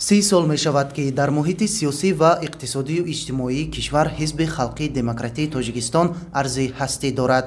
30 сол мешавад, ки дар муҳити сиёсӣ ва иқтисодию иҷтимоии кишвар Ҳизби халқии демократии Тоҷикистон арзи ҳастӣ дорад.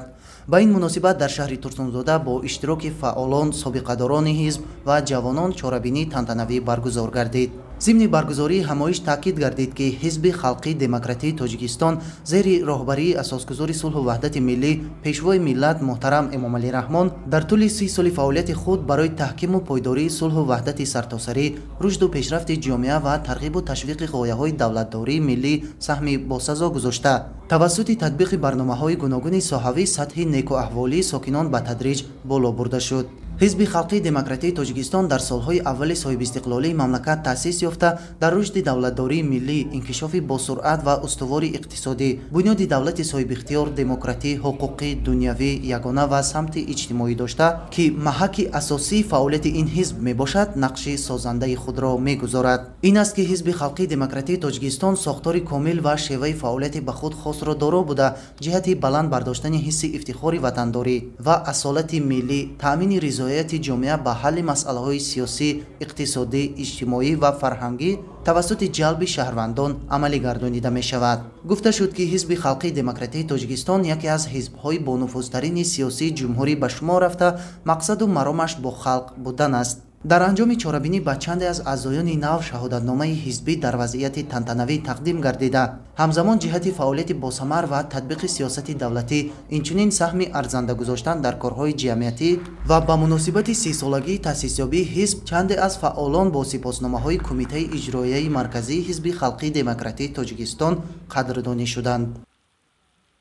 Ба ин муносибат дар шаҳри Турсунзода бо иштироки фаъолон, собиқадорони ҳизб ва ҷавонон чорабинии тантанавӣ баргузор гардид. Зимни баргузории ҳамоиш таъкид гардид, ки Ҳизби халқии демократии Тоҷикистон зери роҳбарии асосгузори сулҳу ваҳдати миллӣ, пешвои миллат муҳтарам Эмомалӣ Раҳмон дар тӯли 30 соли фаъолияти худ барои таҳкиму пойдории сулҳу ваҳдати сартосарӣ, рушду пешрафти ҷомеа ва тарғибу ташвиқи ғояҳои давлатдории миллӣ саҳми босазо гузошта, тавассути татбиқи барномаҳои гуногуни соҳавӣ сатҳи некуаҳволии сокинон ба тадриҷ боло бурда шуд. Ҳизби халқии демократии Тоҷикистон дар солҳои аввали соҳибистиқлолии мамлакат таъсис ёфта, дар рушди давлатдории миллӣ, инкишофи босуръат ва устувори иқтисодӣ, бунёди давлати соҳибихтиёр, демократӣ, ҳуқуқӣ, дунявӣ, ягона ва самти иҷтимоӣ дошта, ки маҳаки асосии фаъолияти ин ҳизб мебошад, нақши созандаи худро мегузорад. Ин аст, ки Ҳизби халқии демократии Тоҷикистон сохтори комил ва шеваи фаъолияти ба худ хосро доро буда, ҷиҳати баланд бардоштани ҳисси ифтихори ватандорӣ ва асолати миллӣ, таъмини ризояти ҷомеа ба ҳалли масъалаҳои сиёсӣ, иқтисодӣ, иҷтимоӣ ва фарҳангӣ тавассути ҷалби шаҳрвандон амалӣ гардонида мешавад. Гуфта шуд, ки Ҳизби халқии демократии Тоҷикистон яке аз ҳизбҳои бонуфузтарини сиёсии ҷумҳурӣ ба шумор рафта, мақсаду маромаш бо халқ будан аст. Дар анҷоми чорабинӣ ба чанде аз аъзоёни нав шаҳодатномаи ҳизбӣ дар вазъияти тантанавӣ тақдим гардида, ҳамзамон ҷиҳати фаъолияти босамар ва татбиқи сиёсати давлатӣ, инчунин саҳми арзанда гузоштан дар корҳои ҷамъиятӣ ва ба муносибати 30-солагии таъсисёбии ҳизб чанде аз фаъолон бо сипосномаҳои Кумитаи иҷроияи марказии Ҳизби халқии демократии Тоҷикистон қадрдонӣ шуданд.